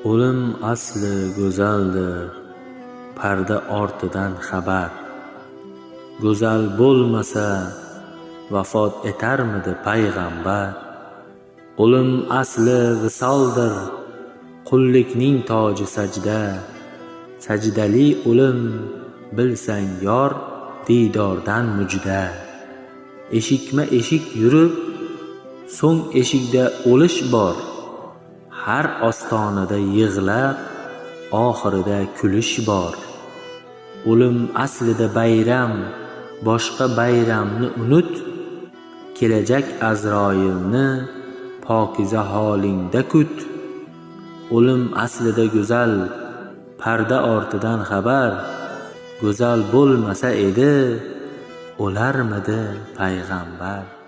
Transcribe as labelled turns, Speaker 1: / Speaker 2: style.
Speaker 1: O'lim asli go'zaldir, parda ortidan xabar. Go'zal bo'lmasa, vafot etarmidi payg'ambar? O'lim asli visoldir, qullikning toji sajda. Sajdali o'lim, bilsang yor, diydordan mujda. Eshikma-eshik yurib, so'ng eshikda o'lish bor. Har ostonada yig'lab, oxirida kulish bor. O'lim aslida bayram, boshqa bayramni unut. Kelajak Azroilni pokiza holingda kut. O'lim aslida go'zal, parda ortidan xabar. Go'zal bo'lmasa edi, o'larmidi payg'ambar?